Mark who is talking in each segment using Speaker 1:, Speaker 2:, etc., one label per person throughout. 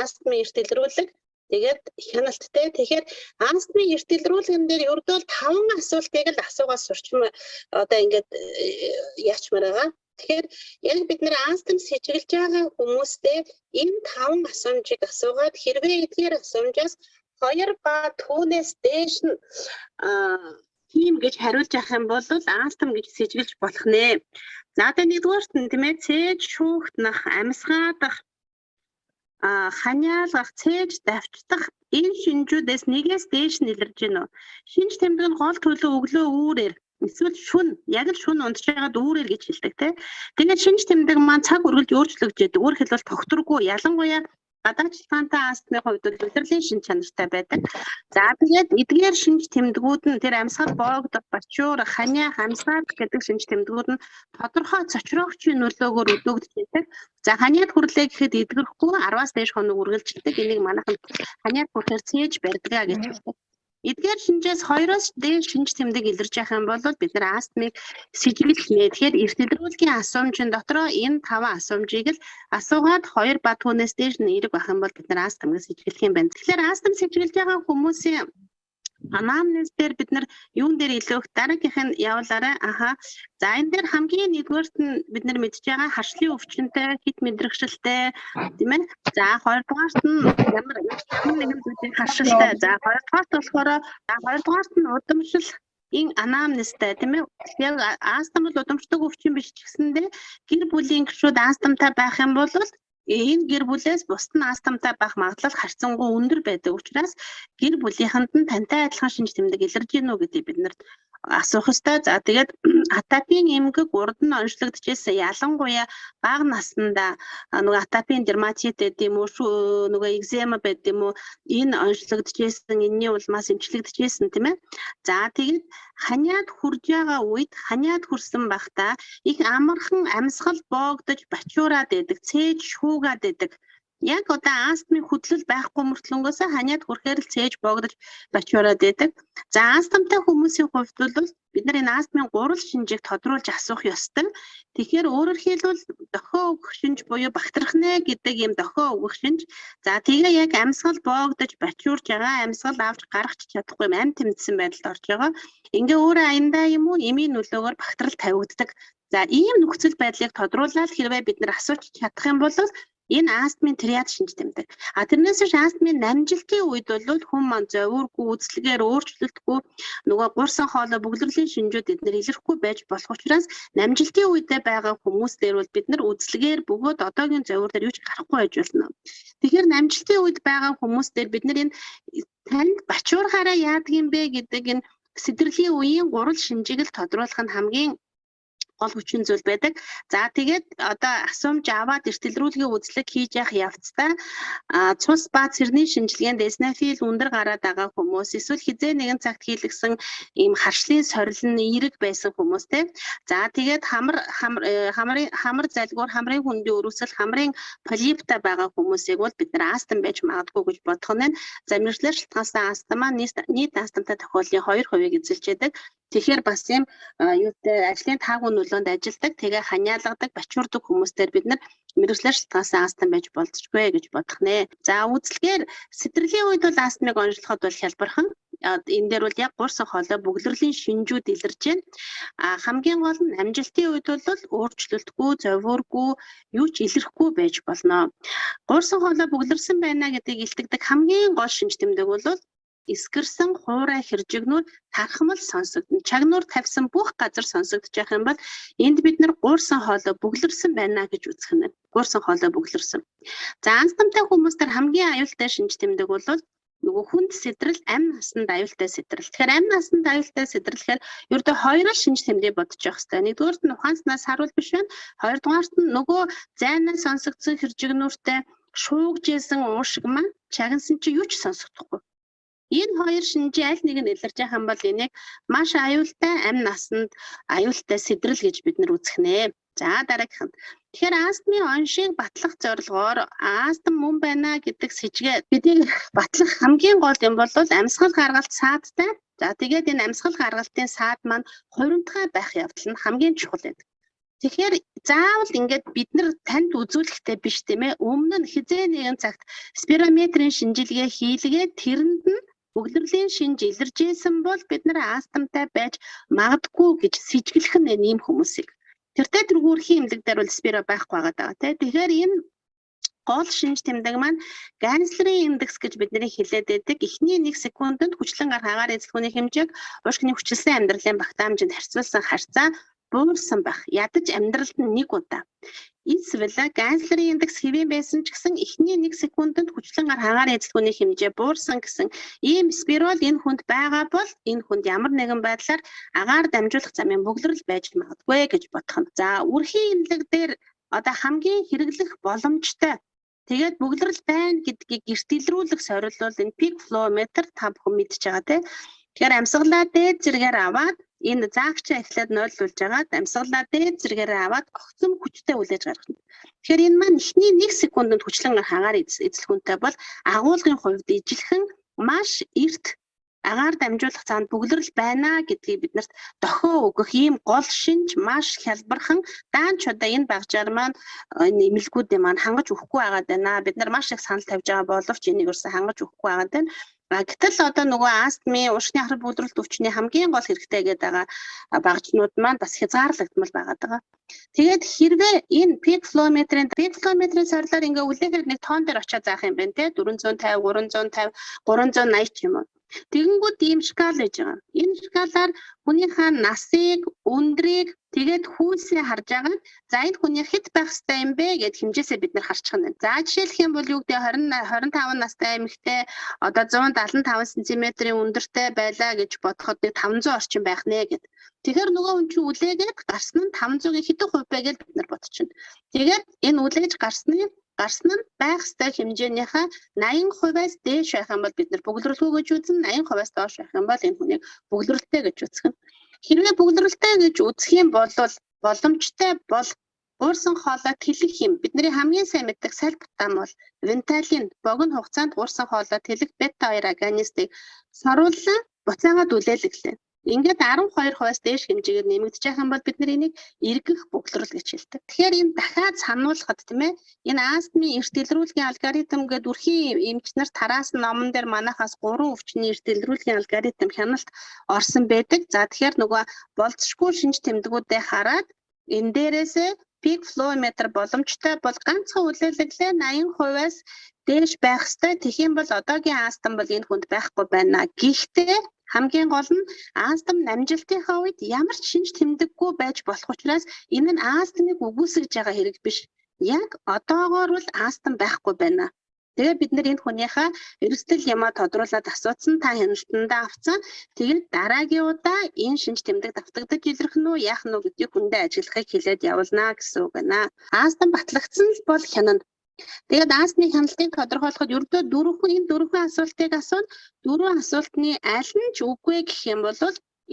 Speaker 1: Астмын эрт илрүүлэг, тэгээд хяналттай. Тэгэхээр астмын эрт илрүүлгэн дээр ердөө таван асуултыг л асуугаад сурчмаа одоо ингээд яачмаар байгаа. Тэгэхээр яг бид нэр астм сэжиглэж байгаа хүмүүстэй энэ таван асуумжийг асуугаад, хэрвээ эдгээр асуумжаас хоёр ба түүнээс дээш нь тийм гэж хариулж явах юм бол астм гэж сэжиглэж болох нэ. За, тэгээ нэгдүгээрт нь, тийм ээ, цээж шүүхтнах, амьсгаадах, ханиалгах, цээж давчдах энэ шинжүүдээс нэгээс дээш нь илэрж байна уу? Шинж тэмдэг нь гол төлөө өглөө үүрээр эсвэл шүн, яг л шүн унтж байгаад үүрээр гэж хэлдэг, те. Тэгээд шинж тэмдэг маань цаг үргэлж өөрчлөгдөж, өөрөөр хэлбэл тогтворгүй, ялангуяа гадаадчилгаантай астмын хувьд бол улирлын шинж чанартай байдаг. За, тэгээд эдгээр шинж тэмдгүүд нь тэр амьсгал боогдох, бачуур, ханиах, амьсгаалах гэдэг шинж тэмдгүүд нь тодорхой цочроогчийн нөлөөгөөр өдөөгдөж байдаг. За, ханиад хүрлээ гэхэд эдгэрэхгүй 10-аас дээш хоног үргэлжилдэг. Энийг манайхан ханиад хүрэхээр цээж барьдгаа гэж хэлдэг. Эдгээр шинжээс хоёроос дээш шинж тэмдэг илэрч явах юм бол бид нар астмыг сэжиглэх нэ. Тэгэхээр эрт илрүүлгийн асуумжийн дотроо энэ таван асуумжийг л асуугаад, хоёр ба түүнээс дээш нь эерэг байх юм бол бид нар астмыг сэжиглэх юм байна. Тэгэхээр астм сэжиглэж байгаа хүмүүсийн анамнез дээр бид нар юун дээр илүү их дараагийнх нь явуулаарай. Аха. За, энэ дээр хамгийн нэгдүгээрт нь бид нар мэдж байгаа харшлын өвчнөтэй, хэт мэдрэгшилтэй, тийм ээ. За, хоёрдугаарт нь ямар ямар нэгэн зүйлийн харшилтай. За, хоёрдугаарт болохоор, за, хоёрдугаарт нь удамшил ин анамнезтай, тийм ээ. Яг астм бол удамшдаг өвчин биш ч гэсэндээ гэр бүлийн гишүүд астмтай байх юм бол энэ гэр бүлээс бусд нь астмтай байх магадлал харьцангуй өндөр байдаг учраас гэр бүлийнхэнд нь тантай адилхан шинж тэмдэг илэрж гинүү гэдгийг бид нарт асуух ёстой. За, тэгээд атопийн эмгэг урд нь онцлогдчихсэн, ялангуяа бага наснда нөгөө атопийн дерматит гэдэг юм уу, нөгөө экзема байдаг юм уу, энэ онцлогдчихсэн, энэний улмаас эмчлэгдэжсэн, тийм ээ. За, тэгээд ханиад хүрж байгаа үед, ханиад хүрсэн байхдаа их амархан амьсгал боогдож бачуураад байдаг, цээж шүүгаад байдаг. Яг одоо астмын хөдлөл байхгүй мөртлөнгөөсөө ханиад хүрэхээр л цээж боогдож бачуураад байдаг. За, астмтай хүмүүсийн хувьд бол бид нар энэ астмын гурал шинжийг тодруулж асуух ёстой. Тэгэхээр өөрөөр хэлбэл дохио өгөх шинж буюу багтрахнэ гэдэг ийм дохио өгөх шинж. За, тэгээ яг амьсгал боогдож бачуурж байгаа, амьсгал авч гаргах чадахгүй юм амь тэмдсэн байдалд орж байгаа. Ингээ өөрөө аяндаа юм уу эмийн нөлөөгөөр багтрал тавигддаг. За, ийм нөхцөл байдлыг тодруулаад хэрвээ бид нар асууч чадах юм бол энэ астмын триад шинж тэмдэг. А тэрнээс биш астмын намжилтын үед бол хүн маань зовиургүй, үзлэгээр өөрчлөлтгүй, нөгөө гурсан хоолой, бөглөрлийн шинжүүд эднэр илэрхгүй байж болох учраас намжилтын үедээ байгаа хүмүүс дээр бол бид нар үзлэгээр бөгөөд одоогийн зовиур дээр юу ч гарахгүй байж болно. Тэгэхээр намжилтын үед байгаа хүмүүс дээр бид нар энэ танд бачуурхаараа яадаг юм бэ гэдэг энэ сэтэрлийн үеийн гурал шинжийг л тодруулах нь хамгийн гол хүчин зүйл байдаг. За, тэгээд одоо асуумж аваад эртэлрүүлгийн үзлэг хийж явах явцдаа цус ба цэрний шинжилгээнд эосинофил өндөр гараад байгаа хүмүүс, эсвэл хэзээ нэгэн цагт хийлгэсэн ийм харшлын сорил нь эерэг байсан хүмүүс, те. За, тэгээд хамар э, хамрын хамар залгуур, хамрын хөндийн өрөөсөл, хамрын полиптай байгаа хүмүүсийг бол бид нар астм байж магадгүй гэж бодох нь. За, мэргэжлээр шалтгаалсан астма нийт астмтай тохиолдлын 2%-ийг эзэлж байдаг. Тэгэхээр бас юм юутай ажлын таагүй нөлөөнд ажилдаг, тэгээ ханиалгадаг, бачуурдаг хүмүүстээр бид нар мэргэжлээр шалтгаалсан астм байж болзошгүй гэж бодох нэ. За, үзлэгээр сэтэрлийн үед бол астмыг онцлоход бол хялбархан. Энэ дээр бол яг гурсан хоолой, бөглөрлийн шинжүүд илэрч байна. А хамгийн гол нь амжилтын үед бол өөрчлөлтгүй, зовиургүй, юу ч илэрхгүй байж болно. Гурсан хоолой бөглөрсөн байна гэдгийг илтгэдэг хамгийн гол шинж тэмдэг бол эскэрсэн хуурай хэржигнүүр тархмал сонсогдоно. Чагнуур тавьсан бүх газар сонсогдож явах юм бол энд бид нар гуурсан хоолой бөглөрсөн байна гэж үзэх нь. Гуурсан хоолой бөглөрсөн. За, астмтай хүмүүс дээр хамгийн аюултай шинж тэмдэг бол нөгөө хүнд сэдрэл, амь насанд аюултай сэдрэл. Тэгэхээр амь насанд аюултай сэдрэхлээр ердөө хоёр л шинж тэмдгийг бодож явах хэрэгтэй. Нэгдүгээрт нь ухаанснаас харуул биш байна. Хоёрдугаарт нь нөгөө зайнаа сонсогдсон хэржигнүүртэй шуугжсэн уушиг маань чагнасан чи юу ч сонсогдохгүй. Энэ хоёр шинжийн аль нэг нь илэрч байгаа юм бол энийг маш аюултай, амь насанд аюултай сэдрэл гэж бид нар үзэх нэ. За, дараагийнх нь. Тэгэхээр астмын оншийг батлах зорилгоор астм мөн байна гэдэг сэжигээ бидний батлах хамгийн гол юм бол амьсгал гаргалт саадтай. За, тэгээд энэ амьсгал гаргалтын саад маань хуримтгай байх явдал нь хамгийн чухал байдаг. Тэгэхээр заавал ингээд бид нар танд үзүүлэхтэй биш, тийм ээ. Өмнө нь хэзээ нэгэн цагт спирометрийн шинжилгээ хийлгээд тэрэнд нь бөглөрлийн шинж илэрж исэн бол бид нар астмтай байж магадгүй гэж сэжиглэх нь ийм хүмүүсийг. Тэртээ тэргүй өрхийн эмнэлэг дээр бол спиро байхгүй байгаа даа, тий. Тэгэхээр энэ гол шинж тэмдэг маань Ганслерийн индекс гэж бидний хэлээд байдаг. Эхний 1 секундэд хүчлэн гарах агаар эзлэхүүний хэмжээг уушгины хүчилсэн амьдралын багтаамжинд харьцуулсан харьцаа буурсан байх. Ядаж амьдралд нь нэг удаа. Эсвэл Ганслерийн индекс хэвийн байсан ч гэсэн эхний 1 секундэд хүчлэн гарах агаар эзлэхүүний хэмжээ буурсан гэсэн ийм спирол энэ хүнд байгаа бол энэ хүнд ямар нэгэн байдлаар агаар дамжуулах замын бөглөрөл байж магадгүй гэж бодох нь. За, үрхийн эмнэлэг дээр одоо хамгийн хэрэглэх боломжтой, тэгээд бөглөрөл байна гэдгийг гэрт илрүүлэх сорил бол энэ peak flow meter, та бүхэн мэдж байгаа, тийм. Тэгэхээр амьсгалаа дээд зэргээр аваад, энэ заагчаа эхлээд нойлуулж агаад, амьсгалаа дээд зэргээр аваад огцом хүчтэй үлээж гаргана. Тэгэхээр энэ маань эхний 1 секундэд хүчлэн агаар эзлэхүүнтэй бол агуулгын хувьд ижилхэн маш эрт агаар дамжуулах замд бөглөрөл байна гэдгийг биднэрт дохио өгөх ийм гол шинж, маш хялбархан. Даанч одоо энэ багжаар маань энэ эмнэлгүүдийн маань хангаж өгөхгүй байгаад байна. Бид нар маш их санал тавьж байгаа боловч энийг ерөөсөө хангаж өгөхгүй байгаад байна. Гэтэл одоо нөгөө астмын, уушгины ахрах бөглөрөлт өвчний хамгийн гол хэрэгтэй гэдэг байгаа багжнууд маань бас хязгаарлагдмал байгаад байгаа. Тэгээд хэрвээ энэ peak flow meter-ийн сорилоор ингээ үлээхээр нэг тоон дээр очиад заах юм байна те, 450, 350, 380 ч юм уу. Тэгэнгүүт ийм шкал байж байгаа. Энэ шкалаар хүнийхээ насыг, өндрийг, тэгээд хүйсээ харж байгаа. За, энэ хүний хэд байх ёстой юм бэ гэд хэмжээсээ бид нар харчих нь. За, жишээлх юм бол юу гэдэг, 20 25 настай эмэгтэй одоо 175 см-ийн өндөртэй байлаа гэж бодоход нэг 500 орчим байх нэ гэд. Тэгэхээр нөгөө хүн чинь үлээгээд гарсан нь 500-ийн хэдэн хувь бэ гэж бид нар бодчихно. Тэгээд энэ үлээж гарсан нь байх ёстой хэмжээнийхээ 80%-аас дээш байх юм бол бид нар бөглөрөлгүй гэж үзнэ, 80%-аас доош байх юм бол энэ хүнийг бөглөрөлтэй гэж үзэх нь. Хэрвээ бөглөрөлтэй гэж үзэх юм бол боломжтой бол уурсан хоолой тэлэх юм. Бидний хамгийн сайн мэддэг сальбутамол, Вентолин, богино хугацаанд уурсан хоолой тэлэх бета 2 агонистыг саруулан буцаагаад үлээлгэлээ. Ингээд 12%-аас дээш хэмжээгээр нэмэгдэж байгаа юм бол бид нар энийг эргэх бөглөрөл гэж хэлдэг. Тэгэхээр энэ дахиад сануулхад, тийм ээ, энэ астмын эрт илрүүлгийн алгоритм гэдэг үрхийн эмч нар тараасан номон дээр манайхаас 3 өвчний эрт илрүүлгийн алгоритм хяналт орсон байдаг. За, тэгэхээр нөгөө болзошгүй шинж тэмдгүүдээ хараад энэ дээрээсээ peak flow meter боломжтой бол ганцхан үлээлгэлээ 80%-аас дээш байх ёстой. Тэгэх юм бол одоогийн астм бол энэ хүнд байхгүй байна. Гэхдээ хамгийн гол нь астм намжилтынхаа үед ямар ч шинж тэмдэггүй байж болох учраас энэ нь астмыг үгүйсгэж байгаа хэрэг биш. Яг одоогоор бол астм байхгүй байна. Тэгээ бид нар энэ хүнийхээ эрсдэл юмаа тодруулаад асуусан, та хяналтандаа авцсан. Тэгээд дараагийн удаа энэ шинж тэмдэг давтагдаж илэрх нь үү, яах нь үү гэдгийг хүндээ ажиглахыг хэлээд явуулнаа гэсэн үг байна. Астм батлагдсан л бол хянана. Тэгээд астмын хяналтыг тодорхойлоход ердөө дөрвөн, энэ дөрвөн асуултыг асууна. Дөрвөн асуултны аль нь ч үгүй гэх юм бол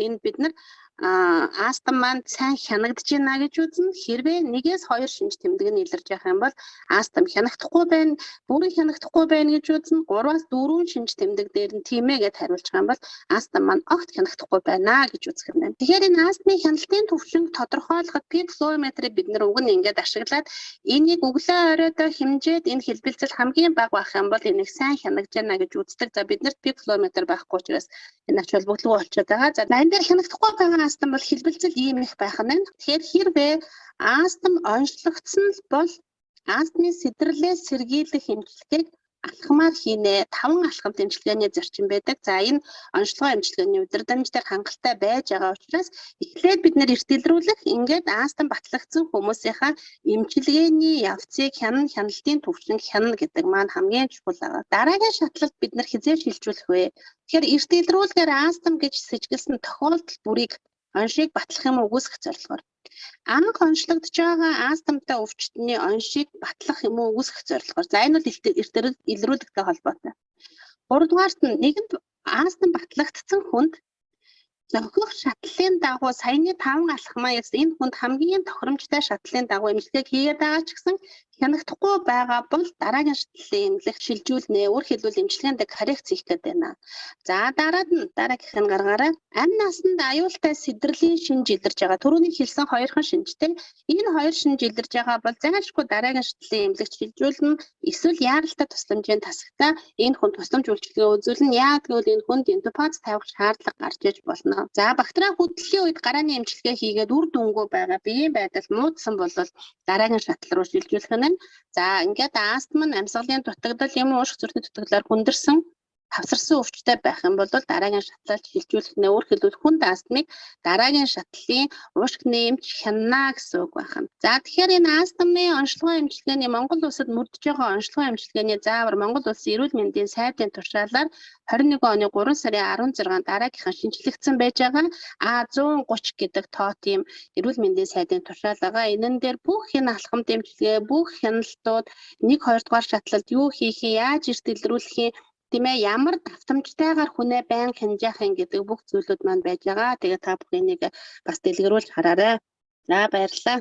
Speaker 1: энэ бид нар астм маань сайн хянагдаж байна гэж үзнэ. Хэрвээ нэгээс хоёр шинж тэмдэг нь илэрж явах юм бол астм хянахдахгүй байна, бүрэн хянахдахгүй байна гэж үзнэ. 3-аас 4 шинж тэмдэг дээр нь тийм ээ гэд хариулж байгаа юм бол астм маань огт хянахдахгүй байна гэж үзэх юм байна. Тэгэхээр энэ астмын хяналтын түвшинг тодорхойлоход peak flow meter-ыг бид нар уг нь ингээд ашиглаад энийг өглөө оройдоо хэмжээд энэ хэлбэлзэл хамгийн бага байх юм бол энийг сайн хянагдж байна гэж үздэг. За, биднэрт peak flow meter байхгүй учраас энэ ач холбогдолгүй болчиход байгаа. За, энэ дээр хянахдахгүй байгаа астм бол хэлбэлзэл ийм их байх нь. Тэгэхээр хэрвээ астм онцлогдсон л бол астмын сэдэрлээс сэргийлэх эмчилгээг алхмаар хийнэ. Таван алхамт эмчилгээний зарчим байдаг. За, энэ онцлогоо эмчилгээний удирдамж дээр хангалттай байж байгаа учраас эхлээд бид нар эрт илрүүлэх, ингээд астм батлагдсан хүмүүсийнхаа эмчилгээний явцыг хянана, хяналтын түвшинг хянана гэдэг маань хамгийн чухал байгаа. Дараагийн шатлалд бид нар хэзээ шилжүүлэх вэ? Тэгэхээр эрт илрүүлгээр астм гэж сэжиглэсэн тохиолдол бүрийг оншийг батлах юм үгүйсгэх зорилгоор, анх онцлогдож байгаа астмтай өвчтөний оншийг батлах юм уу, үгүйсгэх зорилгоор. За, энэ бол эрт илрүүлэгтэй холбоотой. Гуравдугаарт нь нэгэнд астм батлагдсан хүнд зохих шатлалын дагуу саяны таван алхмаа энэ хүнд хамгийн тохиромжтой шатлалын дагуу эмчилгээг хийгээд байгаа ч гэсэн Хянахдахгүй байгаа бол дараагийн шатлалын эмнэлэг шилжүүлнэ. Өөрөөр хэлбэл эмчилгээнд коррекц хийх гээд байна. За, дараад нь дараагийнх нь гаргаарай. Амь насанд аюултай сэтрэлийн шинж илэрж байгаа. Түрүүний хэлсэн хоёрхан шинжтэй. Энэ хоёр шинж илэрж байгаа бол зайлшгүй дараагийн шатлалын эмнэлэгт шилжүүлнэ. Эсвэл яаралтай тусламжийн тасагтаа энэ хүн тусламж үйлчилгээ үзүүлнэ. Яагаад гэвэл энэ хүнд интубац тавих шаардлага гарч иж болно. За, бактерийн хөдлөлийн үед гарааны эмчилгээ хийгээд үр дүнгүй байгаа, биеийн байдал муудсан бол дараагийн шатал руу шилжүүлэх нь. За, ингээд астма нь амьсгалын дутагдал юм уу, уушиг зүрхний дутагдлаар хүндэрсэн, хавсарсан өвчтэй байх юм бол дараагийн шатлалд шилжүүлэх нэ. Өөрөөр хэлбэл, хүнд астмыг дараагийн шатлалын уушгины эмч хянана гэсэн үг байна. За, тэгэхээр энэ астмын онцлогын эмчилгээний, Монгол улсад мөрдөж байгаа онцлогын эмчилгээний заавар Монгол Улсын эрүүл мэндийн сайдын тушаалаар 21 оны 3 сарын 16-нд дараагийнхан шинэчлэгдсэн байж байгаа. А130 гэдэг тоо тийм эрүүл мэндийн сайдын тушаал байгаа. Энэн дээр бүх энэ алхам дэмжлэгээ, бүх хяналтууд, 1 2 дугаар шатлалд юу хийх юм, яаж эрт илрүүлэх юм, тийм ээ, ямар давтамжтайгаар хүнээ байн хянжаах юм гэдэг бүх зүйлүүд маань байж байгаа. Тэгээ та бүхэн энийг бас дэлгэрүүлж хараарай. За, баярлалаа.